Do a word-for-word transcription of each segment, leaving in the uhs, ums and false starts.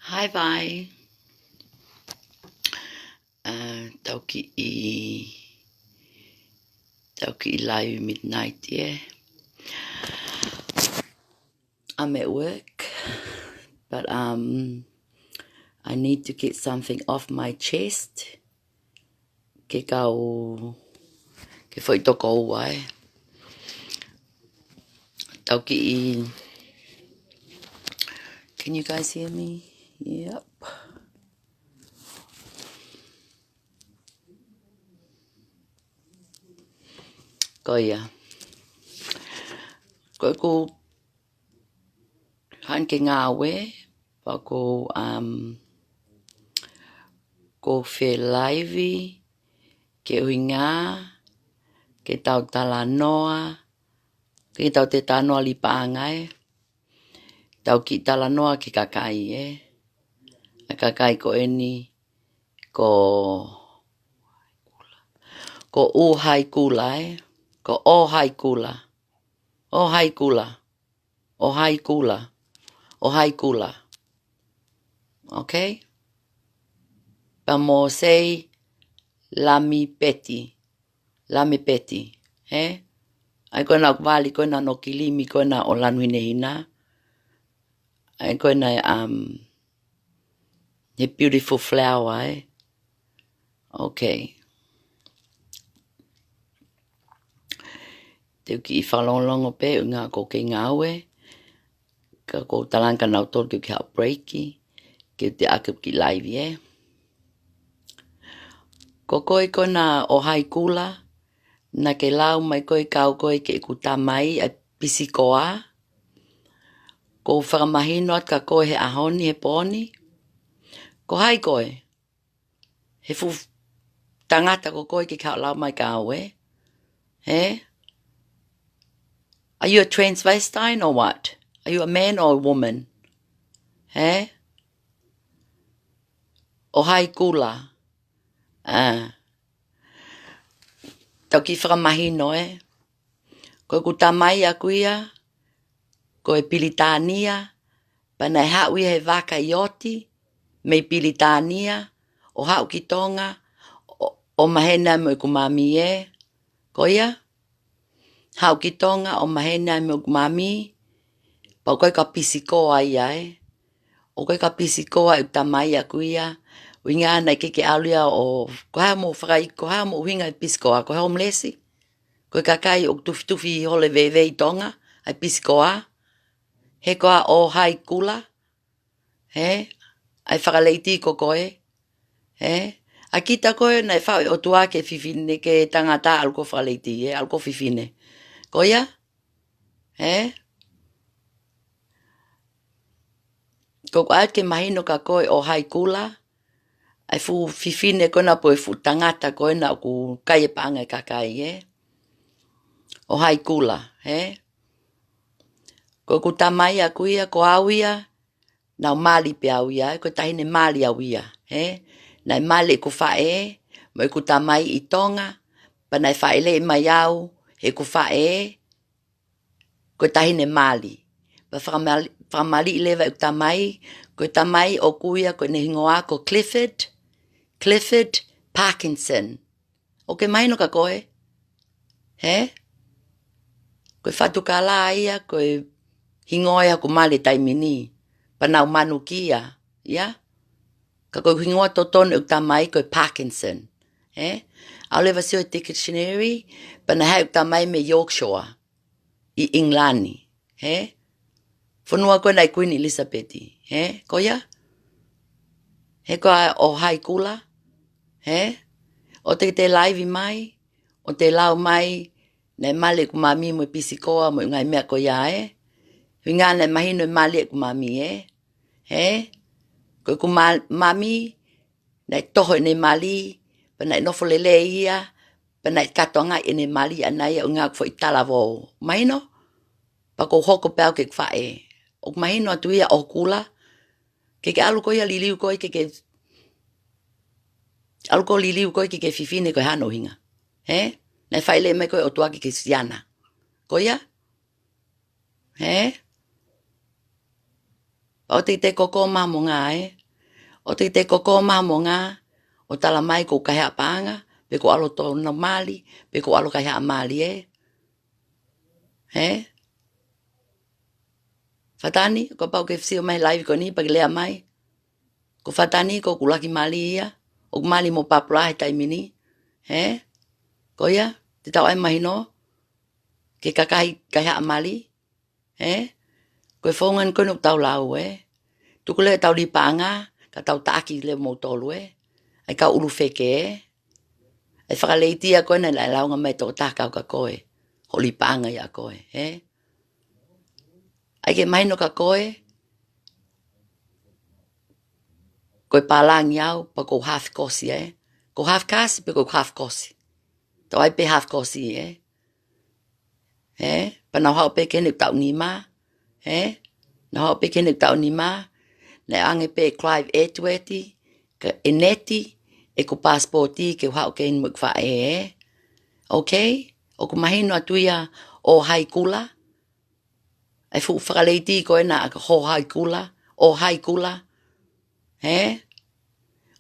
Hi, Vai. Uh, tau kiʻi, tau kiʻi live midnight, yeah. I'm at work, but, um, I need to get something off my chest. Ke kau, ke foʻi toko ua, eh. Tau kiʻi, can you guys hear me? Yep. Ko ia. Ko ʻeku haʻu ke ngāue, pea ko, um, ko e fie live, ke ʻuhinga, ke tau talanoa, ke tau toe talanoa li paʻanga, eh. Tau kiʻi talanoa ki he kakai, eh. ʻA e kakai ko eni, ko, ko ʻUhaikula, eh. Ko ʻOhaikula. ʻOhaikula. ʻOhaikula. ʻOhaikula. Okay? Pea mo Sei Lamipeti. Lamipeti. He? ʻA ia ko ena ʻoku vali, ko ena ʻo Kilimi, ko ena ʻo Lanuhinehina. ʻA ia ko ena, um, he beautiful flower, eh? Okay. Te u kiʻi fakalongolongo pē, ʻuhinga ko e kei ngāue, ka ʻoku ou talaange kia nautolu ke u kiʻi haʻu break, ke u toe ʻai ʻeku kiʻi live, eh? Ko koe ko ena ʻOhaikula, naʻa ke lau mai koe kau koe ki heʻeku tamai ʻa e pisikoa. ʻOku ou fakamahino atu kia koe he ʻaho ni, he pō ni. Ko hai koe? He fuʻu tangata ko koe ke ke haʻu ʻo lau mai kia au, eh? He? Are you a transvestite or what? Are you a man or a woman? He? ʻOhaikula. Ah. Tau kiʻi fakamahino, eh? Ko ʻeku tamai ʻaʻaku ia, ko e Pilitānia, pea naʻe haʻu ia he vaka ʻi ʻOti, mei Pilitānia, ʻo haʻu ki Tonga, ʻo, ʻo maheni ai mo ʻeku mami, eh? Ko ia? Haʻu ki Tonga, ʻo maheni ai mo ʻeku mami, pea ʻoku ʻikai ko ha pisikoa ia, eh? ʻOku ʻikai ko ha pisikoa ʻeku tamai ʻaʻaku ia, ʻuhinga naʻe ʻikai ke ʻalu ia ʻo, ko e hā hoʻomou fakai, ko e hā hoʻomou ʻuhinga e pisikoa, ko e homeless? Ko e kakai ʻoku tufitufi holo veve ʻi Tonga, ʻa e pisikoa. He ko e ʻOhaikula, he? ʻA e fakaleiti ko koe, he? ʻA kita ko ē naʻe faʻu ʻe he ʻOtua ki he fefine, ki he tangata ʻalu ko ē ʻo fakaleiti, he? ʻAlu ko ē ʻo fefine. Ko ia? He? ʻOku ou ʻai ke mahino kia koe ʻOhaikula, ʻa e fuʻu fefine ko ena pe ko e fuʻu tangata ko ena ʻoku kai e paʻanga e kakai, eh? ʻOhaikula, eh? Ko ʻeku tamai ʻaʻaku ia, ko au ia, naʻá ku mali pē au ia, ko e taʻahine mali au ia, eh? Naʻe mali ʻeku faʻē mo ʻeku tamai ʻi Tonga, pea naʻe fāʻeleʻi mai au ʻe heʻeku faʻē, ko e taʻahine mali. Pea fakamali-, fakamaliʻi leva ʻeku tamai, ko e tamai ʻoʻoku ia ko ʻene hingoa ko Clifford, Clifford Parkinson. ʻOkú ke mahino kia koe? He? Ko e Fatukala ia, ko e hingoa ia ʻoʻoku mali he taimi ni. Pea naʻá ku manukia, ia? Ka ko e hingoa totonu ʻeku tamai ko e Parkinson. He? ʻAlu leva ʻo sio he dictionary, pea naʻe haʻu ʻeku tamai mei Yorkshire ʻi ʻIngilani, he? Fonua ko ena ʻi Kuini ʻIlisapeti, he? Ko ia? He ko e ʻOhaikula, he? ʻOua te ke toe live mai, ʻo toe lau mai Naʻe mali ʻeku mami mo e pisikoa mo e ngaahi meʻa ko ia, ē. Hui ngā naʻe mahino e mali ʻeku mami, ē. Ē? Ko ʻeku ma-, mami, naʻe toho ʻene mali, pea naʻe nofo lelei ia, pea naʻe kātoangaʻi ʻene mali ʻana ia ʻo ngā foʻi talavou. Mahino? Pea kou hoko pē au ki heʻeku faʻē. ʻOku mahino atu ia ʻo Kula, ke ke ʻalu koe ia liliu koe ke ke, ʻalu koe liliu koe ke ke fefine ko e hā hono ʻuhinga. Ē? Naʻe fai lelei mai koe ʻo tuʻu ki he siana. Ko ia? Ē? ʻOua te ke koko maha mo ngā, ē? ʻOua te ke koko maha mo ngā, ʻo tala mai ʻoku ou kaihaʻa paʻanga, pe ʻoku ou ʻalu ʻo tō ʻeku mali, pe ʻoku ou ʻalu ʻo kaihaʻa mali, ē? Ē? Fatani, kapau ʻoku ke sio mai he live ko eni, pea ke lea mai. Ko Fatani, ko ʻeku ʻuluaki mali ia, ʻoku ou mali mo Papula he taimi ni. Ē? Ko ia, te tau ʻai mahino, ki he kakai kaihaʻa mali, ē? Ko e founga ni ko eni ʻoku tau lau, ē? Tuku leva ʻetau lī paʻanga, ka tau taʻaki leva moutolu, ē? ʻAi kau ʻulu feke, ē? ʻAi fakaleiti ia ko ena ʻe lāunga mai tokotaha kau kia koe, hoʻo lī paʻanga ia ʻa koe, ē? ʻAi ke mahino kia koe, ko e pālangi au, pea ʻoku ou half kosi, ē? ʻOku ou half kasi, pea ʻoku ou half kosi. Tau ʻai pē half kosi, ē? Ē? Pea nau haʻu pē ki heʻeku taʻu nima, ē? Nau haʻu pē ki heʻeku taʻu nima, naʻe ʻoange pē ʻe Clive Edward, ka ʻe Neti, ʻeku passport ke u haʻu ki heni mo ʻeku faʻē, ē? Okay? ʻOku mahino atu ia ʻo Haikula, ʻa e fuʻu fakaleiti ko ena ʻa Haikula, ʻo Haikula. Ē?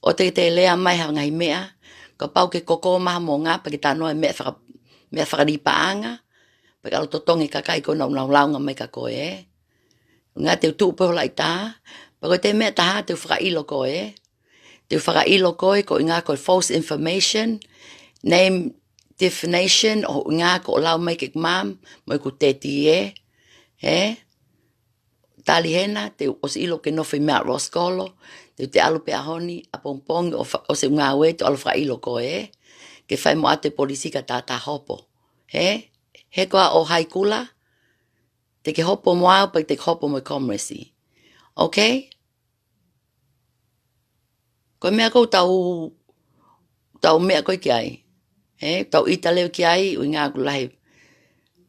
ʻOua te ke lea mai ha ngaahi meʻa, kapau ʻoku ke koko maha mo ngā pea ke talanoa e meʻa faka-, meʻa fakalī paʻanga, pea ke ʻalu ʻo totongi e kakai ko ena ʻoku nau lāunga mai kia koe, ē? Ngā te u tuʻu pē ho laʻitā, pea ko e toe meʻa ʻe taha te u fakaʻilo koe, ē? Te u fakaʻilo koe ko e ʻuhinga ko e false information, name defamation, ʻo e ʻuhinga ko hoʻo lau mai ki heʻeku mami mo ʻeku teti, ē? Ē? Tali hena, te u ʻosi ʻilo ʻoku ke nofo ʻi Mount Roskill, te u toe ʻalu pē ʻaho ni, ʻapongipongi ʻo fa-, ʻosi ʻeku ngāue, te u ʻalu ʻo fakaʻilo koe, ē? Ke fai mo ʻatu e polisi ka ta ta hopo. Ē? He ko au ʻo Haikula, te ke hopo mo au, pea te ke hopo mo e Commerce. Okay? Ko e meʻa ko ē ʻoku tau, tau meʻa ko ē ki ai. Ē, tau ʻita leva ki ai, ʻuhinga ʻoku lahi.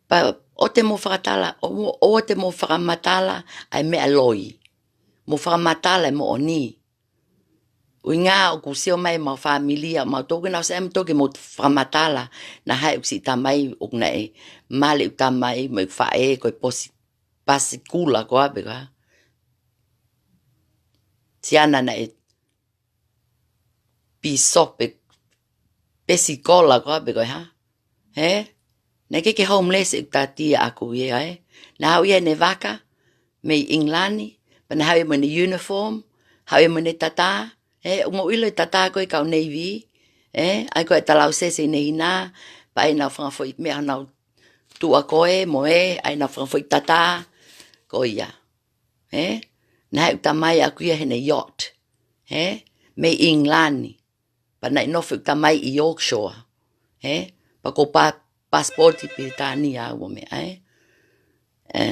Pea ʻoua te mou fakatala, ʻo, ʻoua te mou fakamatala ʻa e meʻa loi. Mou fakamatala e moʻoni. ʻUhinga ʻoku sio mai ʻemau fāmili ʻa mautolu ke nau sio mai ke mou fakamatala naʻa haʻu ʻeku siʻi tamai ʻoku naʻe mali ʻeku tamai mo ʻeku faʻē ko e posi, pasikula ko ā pē ko ā. Siana naʻe pīsope, pesikola ko ā pē ko ē, hā? Ē? Naʻe ʻikai ke homeless ʻeku tati ʻaʻaku ia, ē? Naʻe haʻu ia ʻene vaka mei ʻIngilani, pea naʻe haʻu ia mo ʻene uniform, haʻu ia mo ʻene tatā, ē? ʻOku mou ʻilo e tatā ko ē kau Navy, ē? ʻAi ko ē e talausese ʻi heʻene hinā, pea ʻai ʻenau fanga foʻi meʻa honau tuʻa ko ē mo ē, ʻai ʻenau fanga foʻi tatā, ko ia. Ē? Naʻe haʻu e tamai ʻaʻaku ia heʻene yacht. Ē? Mei ʻIngilani. Pea naʻe nofo e tamai ʻi Yorkshire. Ē? Pea ʻoku ou pa-, passport ʻi Pilitānia au mo e meʻa, ē? Ē.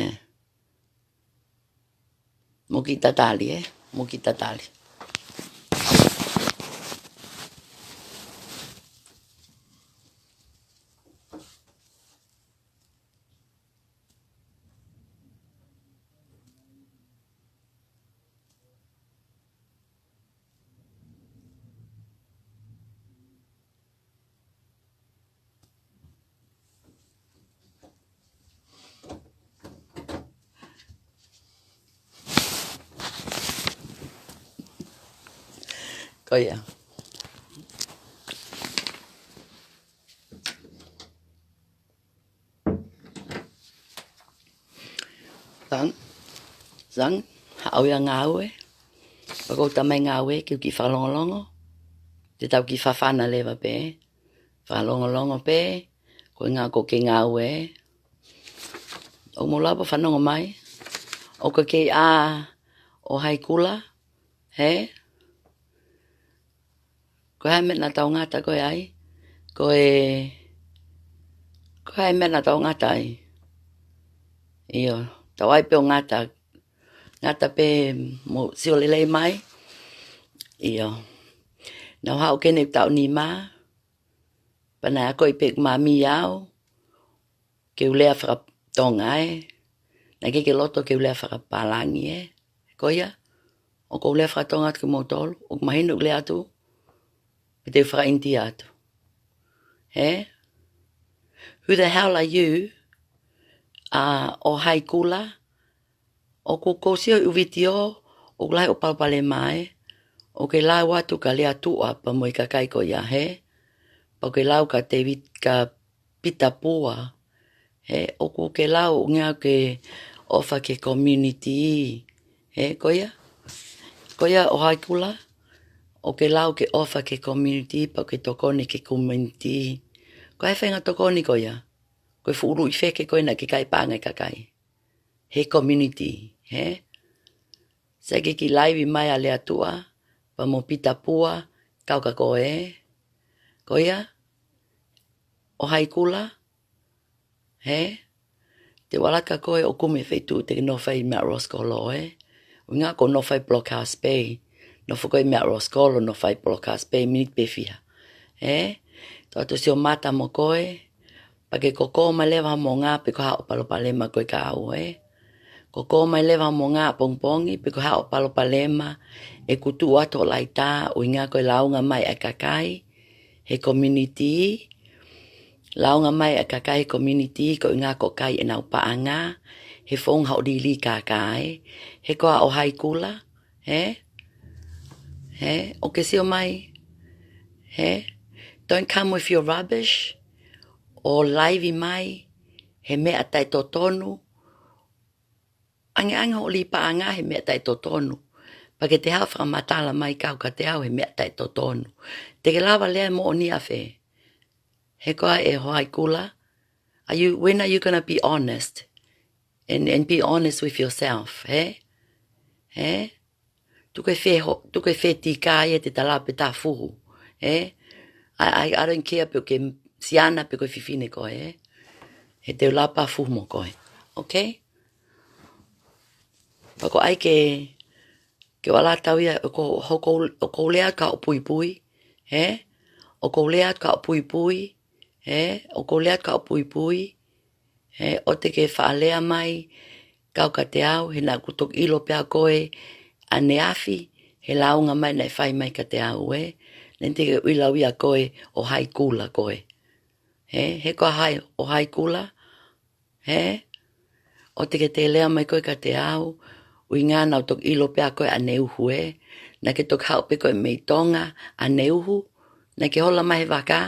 Mou kiʻi tatali, ē? Mou kiʻi tatali. Ko ia. Sang, sang, haʻu ia ngāue. Pea ʻoku ou tā mai ngāue ke u kiʻi fakalongolongo. Te tau kiʻi fafana leva pē. Fakalongolongo pē. Ko e ngā ko ke ngāue. ʻOku mou lava fanongo mai. ʻOku ke ʻā ʻo Haikula. Hē? Ko e hā e meʻa naʻa tau ngata ko ē ai? Ko e, Ko hai meʻa naʻa tau ngata ai? ʻIo, tau ʻai pē ʻo ngata, ngata pē mo sio lelei mai. ʻIo. Naʻa ku haʻu ki heni ʻeku taʻu nima, pea naʻe akoʻi pē ʻe māmani au ke u lea fakatonga ē. Naʻe ʻikai ke loto ke u lea fakapālangi ē. Ko ia, ʻoku ou lea fakatonga atu kimoutolu, ʻoku mahino ʻeku lea atu, pe te u fakaʻinitia atu. Hē? Who the hell are you? ʻA, ʻo hai kula? ʻOku ou sio ʻi he vitiō, ʻoku lahi hoʻo palopalema ē. ʻOku ke lau atu kia Letuʻa pea mo e kakai ko ia, hē? Pea ʻoku ke lau kia Tēvita, kia Pita Pua. Hē, ʻoku ke lau ʻuhinga ke ʻofa ki he community. Hē, ko ia? Ko ia ʻo hai kula? ʻOku ke lau ke ʻofa ki he community, pea ʻoku ke tokoni ki he community. Ko e hā e faʻahinga tokoni ko ia? Ko e fuʻu ʻuluʻi feke ko ē naʻe ʻikai paʻanga ʻe he kakai he community, hē? Sai ke kiʻi laivi mai ʻa Letuʻa, pea mo Pita Pua, kau kia koe, ē? Ko ia? ʻO hai kula? Hē? Te u ala kia koe ʻo kumi e feituʻu te ke nofo ai meia Roskolo, ē? ʻUhinga ʻoku ou nofo ai Blockhouse Bay. Nofo koe meia Roskolo, nofo ai Blockhouse Bay, miniti pē fiha. Hē? Tau toe sio mata mo koe, pea ke koko mai leva ha moʻunga pe ko e hā hoʻo palopalema ko ē kia au, ē? Koko mai leva ha moʻunga ʻapongipongi pe ko e hā hoʻo palopalema, ʻeku tuʻu atu ʻo laitā, ʻuhinga ko e lāunga mai ʻa e kakai he community, lāunga mai ʻa e kakai he community, ko e ʻuhinga ko e kai ʻenau paʻanga, he founga hoʻo lili kākā, ē? Hē, ko ia ʻo hai kula? Hē? Hē? ʻOku ke sio mai? Hē? Don't come with your rubbish. ʻO laivi mai he meʻa taʻetotonu. ʻAngeʻange hoʻo lī paʻanga he meʻa taʻetotonu. Pea ke te haʻu ʻo fakamatala mai kau kiate au he meʻa taʻetotonu. Te ke lava lea moʻoni ʻafē? Hē, ko ia ʻo hai kula? Are you, when are you gonna be honest? And, and be honest with yourself, hē? Hē? Tuku e fē ho-, tuku e fē tika ia te ta lava pē ʻo fuhu, ē? I, I, I don't care pe ko e siana pe ko e fefine koe, ē? He te u lava pē ʻo fuhu mo koe. Okay? Pea ko hai ke, ke u ala atu ia, ʻoku ou, ʻoku ou, ʻoku ou lea atu kia hoʻo puipui, hē? ʻOku ou lea atu kia hoʻo puipui, hē? ʻOku ou lea atu kia hoʻo puipui, hē? ʻOua te ke faʻa lea mai kau kiate au, he naʻa ku toki ʻilo pē ʻa koe ʻaneafi he lāunga mai naʻe fai mai kiate au, ē? Naʻe teʻeki ke u ʻilo au ia koe ʻo hai kula koe. Hē? Hē, ko hai, ʻo hai kula? Hē? ʻOua te ke toe lea mai koe kiate au, ʻuhinga naʻa ku toki ʻilo pē ʻa koe ʻaneuhu, ē? Naʻa ke toki haʻu pē koe mei Tonga ʻaneuhu, naʻa ke hola mai he vaka,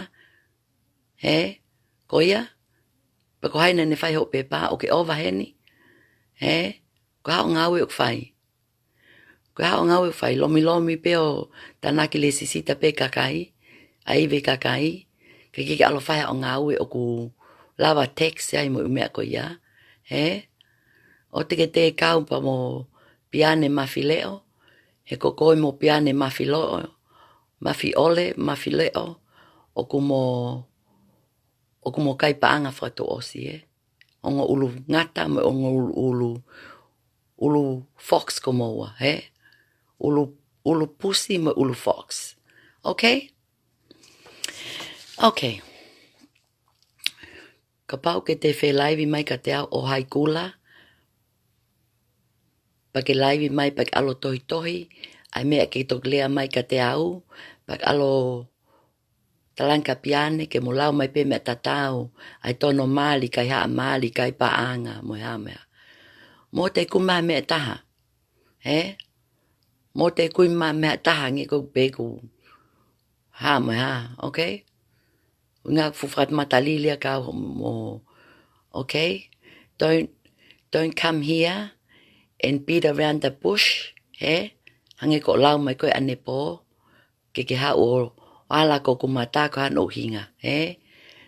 hē? Ko ia? Pe ko hai naʻa ne fai hoʻo pepa, ʻoku ke ʻova heni? Hē? Ko e hā hoʻo ngāue ʻoku fai? Ko e hā hoʻo ngāue ʻoku fai? Lomilomi pē ʻo tānaki lēsisita pē kakai, ʻaivi kakai, kae ʻikai ke ʻalu ʻo fai haʻo ngāue ʻoku lava tax ai mo e ʻū meʻa ko ia, hē? ʻOua te ke toe kau pea mo Piane Mafileʻo, he ko koe mo Piane Mafileʻo, Mafiole, Mafileʻo, ʻoku mo, ʻoku mo kai paʻanga fakatouʻosi, ē? Ongo ʻulu ngata mo e ongo ʻulu, ʻulu, ʻulu fox ko moua, hē? ʻUlu, ʻulu pusi mo e ʻulu fox. Okay? Okay. Kapau ʻoku ke toe fie laivi mai kiate au ʻo hai kula, pea ke laivi mai pea ke ʻalu ʻo tohitohi ʻa e meʻa ke toki lea mai kiate au, pea ke ʻalu ʻo talaange kia Piane ke mo lau mai pē meʻa tatau, ʻa e tono mali, kai haʻa mali, kai paʻanga, mo e hā mo e hā. Mou toe kumi mai ha meʻa ʻe taha, hē? Mou toe kumi mai ha meʻa ʻe taha, hangē ko ʻeku peku hā mo e hā, okay? ʻUhinga fuʻu fakamatalili ʻa kau mo, okay? Don't, don't come here and beat around the bush, hē? Hangē ko e lau mai ko ē ʻanepō, ke ke haʻu ʻo ala ko ʻeku mata ko hono ʻuhinga, hē?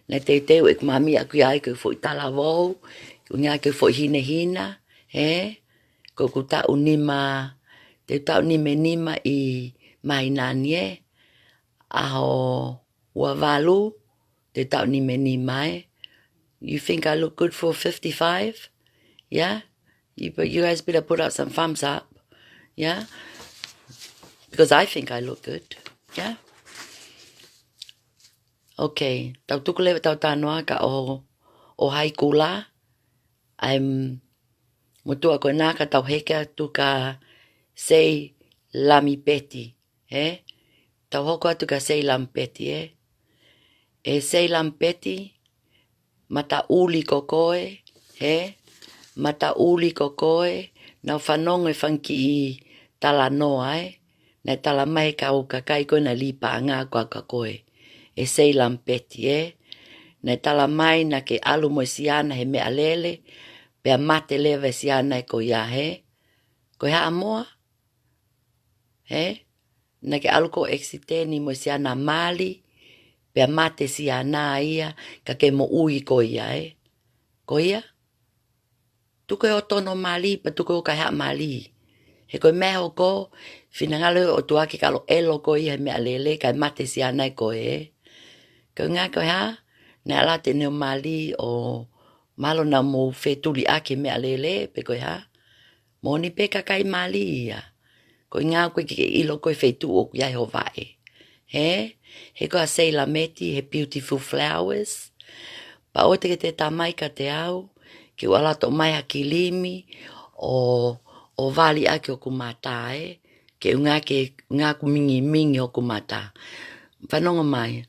Naʻe teuteu ʻeku mami ʻaku ia ai ko e foʻi talavou, ko e ʻuhinga ko e foʻi hinehina, hē? Ko ʻeku taʻu nima, te u taʻu nima nima ʻi māhina ni, ē? ʻAho ua valu, te u taʻu nima nima, ē? You think I look good for fifty-five? Yeah? You, but you guys better put up some thumbs up. Yeah? Because I think I look good. Yeah? Okay. Tau tuku leva ʻetau talanoa kia ʻOhaikula. ʻAi, motuʻa ko ena ka tau heke atu kia Sei Lamipeti, ē? Tau hoko atu kia Sei Lamipeti, ē? ʻE Sei Lamipeti, mataʻuli ko koe, ē? Mataʻuli ko koe, naʻá ku fanongo he fanga kiʻi talanoa, ē? Naʻe talamai ʻe he kau kakai ko ē naʻe lī paʻanga ko ē kia koe, ʻe Sei Lamipeti, ē? Naʻe talamai naʻá ke ʻalu mo e siana he meʻalele, pea mate leva e siana ko ia, ē? Ko e hā ʻa Moa? Ē? Naʻá ke ʻalu ko e ʻekisiteni mo e siana mali, pea mate siana ia, ka ke moʻui ko ia, ē? Ko ia? Tuku ʻo tono mali, pea tuku ʻo kai haʻa mali. He ko e meʻa ʻoku finangalo ʻOtua ke kalo ʻelo ko ia he meʻalele, kae mate siana ko ē. Ko e ʻuhinga ko e hā? Naʻe ʻalu atu ʻene ō mali ʻo mahalo naʻa mou fetuliʻaki he meʻalele, pe ko e hā? Moʻoni pē kakai mali ia. Ko e ʻuhinga ko e ke ʻilo ko e feituʻu ʻoku ʻi ai ho vaʻe. Ē? He ko ā Sei Lamipeti, he beautiful flowers. Pea ʻoua te ke te tā mai kiate au, ke u ʻalu atu ʻo ʻomai ha kilimi, ʻo, ʻo vali ʻaki hoku mata, ē? Ke ʻuhinga ke, ʻuhinga ʻoku mingimingi hoku mata. Fanongo mai.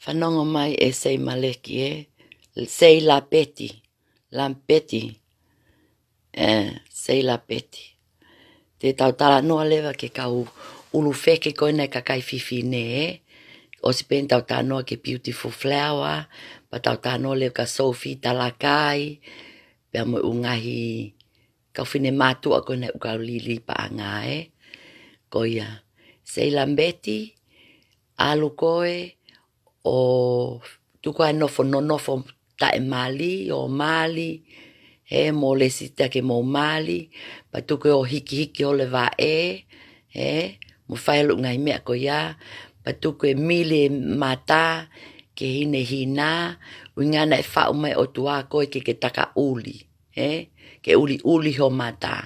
Fanongo mai ʻe Sei Maleki, ē? Sei Lapeti. Lampeti. Ē, Sei Lapeti. Te tau talanoa leva ki he kau ʻulu feke ko ena ʻa e kakai fefine, ē? ʻOsi pē eni ʻetau talanoa ki he beautiful flower, pea tau talanoa leva kia Sophie Talakai, pea mo e ʻū ngaahi kau fefine mātuʻa ko ena ʻoku kau lī paʻanga, ē? Ko ia. Sei Lamipeti, ʻalu koe ʻo tuku ʻa e nofo nonofo taʻemali, ʻo mali, ē, mo lēsisita ke mou mali, pea tuku ʻo hikihiki holo e vaʻe, ē, mo fai holo e ngaahi meʻa ko ia, pea tuku e mili e mata ki he hinehina, ʻuhinga naʻe faʻu mai ʻe he ʻOtua koe ke ke takaʻuli, ē, ke ʻuliʻuli ho mata.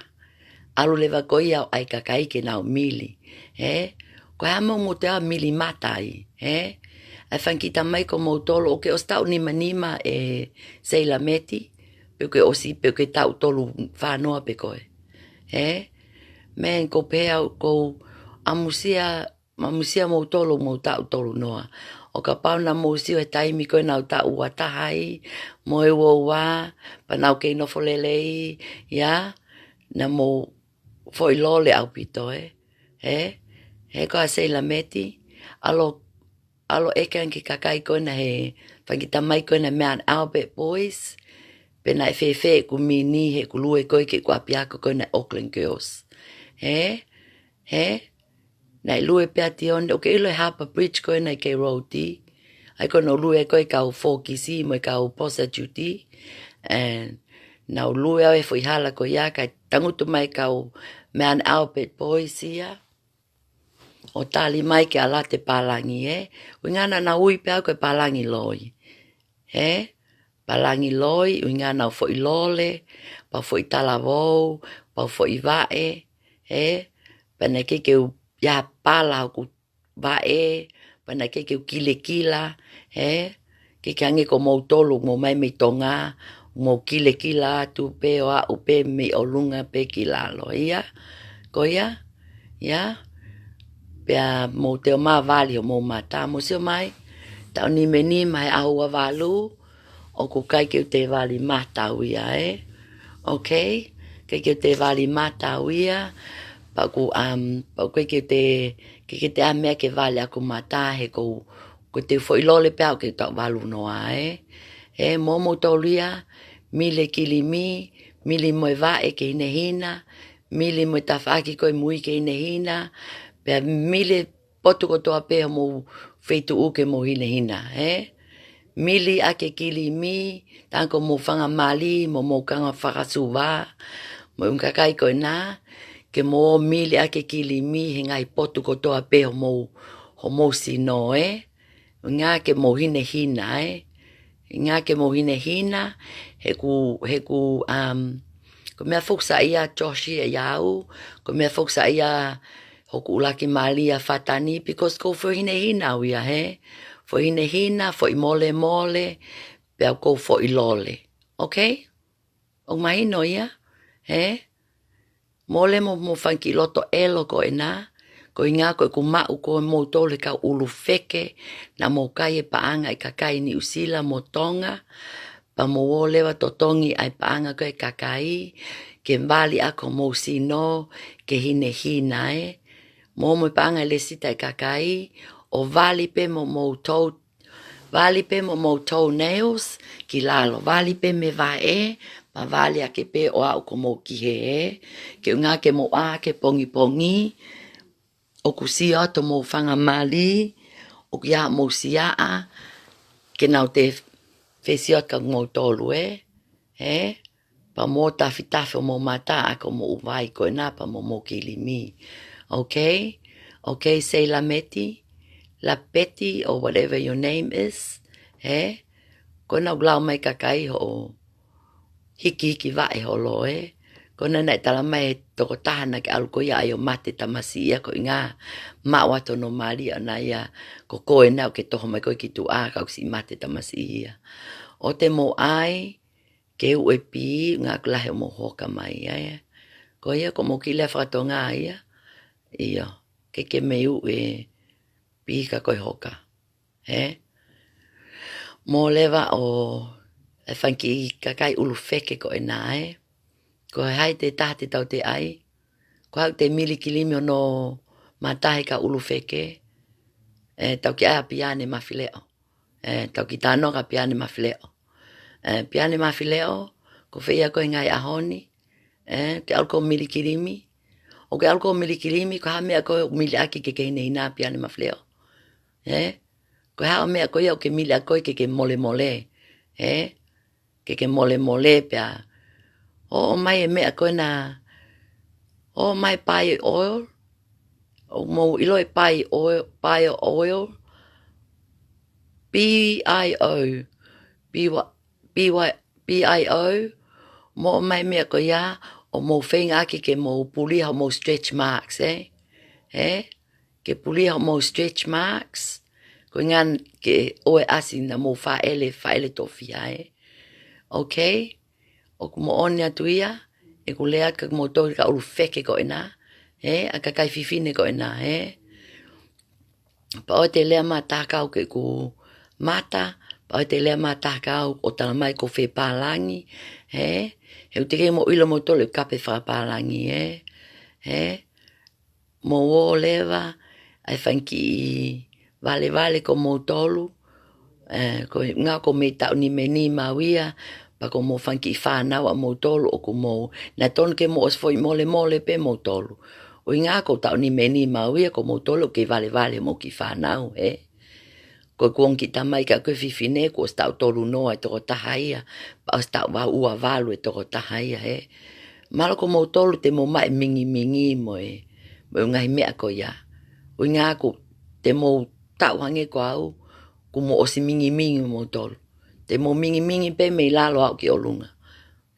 ʻAlu leva koe ʻo ʻai e kakai ke nau mili, ē. Ko e hā mou mou toe ʻalu ʻo mili mata ai, ē. ʻAi fanga kiʻi tā mai kia moutolu ʻoku ke ʻosi taʻu nimanima ē Sei Lamipeti, pe ʻoku ke ʻosi, pe ʻoku ke taʻu tolufā noa pē koe, ē. Meʻa eni ʻoku ou pehē au ʻoku ou ʻamusia, ʻamusia moutolu mou taʻu tolu noa. ʻO kapau naʻa mou sio he taimi ko ē naʻá ku taʻu ua taha ai, mo e ua ua, pea naʻá ku kei nofo lelei, ia, naʻa mou foʻi lole ʻaupito, ē? Ē? He ko ā Sei Lamipeti, ʻalu, ʻalu ʻeke ange ki he kakai ko ena he fanga kiʻi tā mai ko ena Mount Albert Boys, pe naʻe fēfē ʻeku mini heʻeku lue ko ē ki heʻeku ʻapiako ko ena Auckland Girls. Ē? Ē? Naʻe lue pē ʻa Tione, ʻoku ke ʻilo e Harbour Bridge ko ena ʻi he road, ʻa ia ko ē naʻá ku lue ko ē kau fokisi mo e kau prostitute, and naʻá ku lue au he foʻi hala ko ia kae tangutu mai kau Mount Albert Boys ia, ʻo tali mai ke ʻalu atu e pālangi, ē. ʻUhinga naʻa nau ui pē au ko e pālangi loi, ē. Pālangi loi, ʻuhinga naʻá ku foʻi lole, pea u foʻi talavou, pea u foʻi vaʻe, ē. Pea naʻe ʻikai ke u ʻi ai ha pala hoku vaʻe, pea naʻe ʻikai ke u kilekila, ē. ʻIkai ke hangē ko moutolu, mou ō mai mei Tonga, mou kilekila atu pē ʻo aʻu pē mei ʻolunga pē ki lalo, ia. Ko ia, ia. Pea mou toe ō mai ʻo vali homou mata, mou sio mai, taʻu nimanima he ʻaho ua valu, ʻoku ʻikai ke u toe vali mata au ia, ē. Okay? ʻIkai ke u toe vali mata au ia, pea ʻoku, um, pea ʻoku ʻikai ke u toe, ʻikai ke u toe ʻai ha meʻa ke vali ʻaki hoku mata he ʻoku ou, ʻoku ou toe foʻi lole pē au ʻoku ou taʻu valu noa, ē. Ē, mou moutolu ia, mili e kilimi, mili mo e vaʻe ki he hinehina, mili mo e tafaʻaki ko ē mui ki he hinehina, pea mili e potu kotoa pē homou feituʻu ke mou hinehina, ē? Mili ʻaki e kilimi, tā ko hoʻomou fanga mali, mo hoʻomou kanga fakasuva, mo e ʻū kakai ko ena, ke mou mili ʻaki e kilimi he ngaahi potu kotoa pē homou, homou sino, ē? Ngā ke mou hinehina, ē? Ngā ke mou hinehina, he ʻoku, he ʻoku, um, ko e meʻa foki ia Joshi ʻia au, ko e meʻa foki ia hoku ʻuluaki mali ʻa Fatani, because ʻoku ou foʻi hinehina au ia, hē? Foʻi hinehina, foʻi molemole, pea ʻoku ou foʻi lole. Okay? ʻOku mahino ia, hē? Mole mo, mo fanga kiʻi loto ʻelo ko ena, ko e ʻuhinga ko ʻeku maʻu ko moutolu he kau ʻulu feke, naʻa mou kai e paʻanga ʻa e kakai Niu Sila mo Tonga, pea mou ō leva ʻo totongi ʻa e paʻanga ko ē ʻa e kakai, ke vali ʻaki homou sino, ke hinehina, ē. Mo, mo e paʻanga ʻa e lēsita ʻa e kakai, ʻo vali pē mo, mou toe Vali pē mo, mou toenails ki lalo, vali pē mei he vaʻe, pea vali ake pē ʻo aʻu ko mou ki hē, ke ʻuhinga ke mou ʻā hake pongipongi, ʻoku sio atu homou fanga mali, ʻoku ʻi ai homou siaʻa, ke nau toe fesioti kia moutolu, ē? Hē? Pea mou tafitafi homou mata ʻaki homou vai ko ena pea mo homou kilimi. Okay? Okay, say Lameti, Lapeti, or whatever your name is. Hē? Ko ena ʻoku lau mai e kakai hoʻo hikihiki vaʻe holo, ē. Ko ena naʻe tala mai ʻe he tokotaha naʻa ke ʻalu ko ia ʻo mate tamasiʻi ia ko e ʻuhinga maʻu atu hono mali ʻana ia, ko koe ena ʻoku ke toho mai koe ki tuʻa ka ʻoku siʻi mate tamasiʻi ia. ʻOua te mou ʻai ke uʻu e pī, ʻuhinga ʻoku lahi homou hoka mai ia, ē. Ko ia ʻoku mou kiʻi lea faka-Tonga ia. ʻIo, ke ke mei uʻu e pī ka ko e hoka. Hē? Mou leva ʻo e fanga kiʻi kakai ʻulu feke ko ena, ē. Ko hai te taha te tau toe ʻai? Ko hai te mili kilimi hono mata he kau ʻulu feke? Ē, tau kiʻi ʻai ʻa Piane Mafileʻo. Ē, tau kiʻi talanoa kia Piane Mafileʻo. Ē, Piane Mafileʻo, ko fē ia koe he ngaahi ʻaho ni? Ē, ke ʻalu koe ʻo mili kilimi? ʻOku ke ʻalu koe ʻo mili kilimi, ko e hā e meʻa ko ē ʻoku mili ʻaki ke ke hinehina, Piane Mafileʻo? Ē? Ko e hā e meʻa ko ia ʻoku ke mili ʻaki koe ke ke molemole? Ē? Ke ke molemole pea ʻomai e meʻa ko ena, ʻomai e pie oil, ʻoku mou ʻilo e pie oil, pie oil, P I O, P Y, P Y, P I O, mou ʻomai e meʻa ko ia, ʻo mou feinga ʻaki ke mou pulia homou stretch marks, ē? Ē? Ke pulia homou stretch marks, ko e ʻuhinga ke ʻoua ʻe ʻasi naʻa mou fāʻele, fāʻele tofiʻa, ē? Okay? ʻOku moʻoni atu ia, ʻeku lea atu kia moutolu kau ʻulu feke ko ena, ē? ʻA e kakai fefine ko ena, ē? Pea ʻoua te lea matakau ke u mata, pea ʻoua te lea matakau ʻo tala mai ʻoku ou fepālangi, ē? He ʻoku teʻeki ai mou ʻilo moutolu e kape fakapālangi, ē? Ē? Mou ō leva ʻa e fanga kiʻi valevale ko moutolu, ē, ko e ʻuhinga ʻoku mei taʻu nima nima au ia, pea ko homou fanga kiʻi fānau ʻa moutolu ʻoku mou, naʻe tonu ke mou ʻosi foʻi molemole pē moutolu. ʻUhinga ʻoku ou taʻu nima nima au ia, ko moutolu ʻoku kei valevale homou kiʻi fānau, ē. Ko ʻeku ongo kiʻi tamai ka ko e fefine, kuo ʻosi taʻu tolu noa e tokotaha ia, pea ʻosi taʻu valu, ua valu e tokotaha ia, ē. Mahalo ko moutolu te mou maʻu e mingimingi mo e, mo e ngaahi meʻa ko ia. ʻUhinga ʻoku te mou taʻu hangē ko au, kuo mou ʻosi mingimingi moutolu. Te mou mingimingi pē mei lalo ʻo aʻu ki ʻolunga.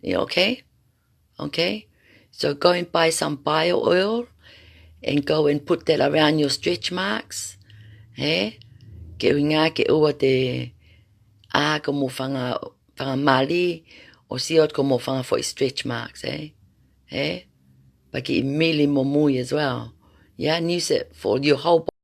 You okay? Okay? So go and buy some pie oil and go and put that around your stretch marks. Ē? Ke ʻuhinga ke ʻoua te ʻā ko homou fanga, fanga mali, ʻo sio atu ko homou fanga foʻi stretch marks, ē? Ē? Pea kiʻi mili momui as well. Yeah, and use it for your whole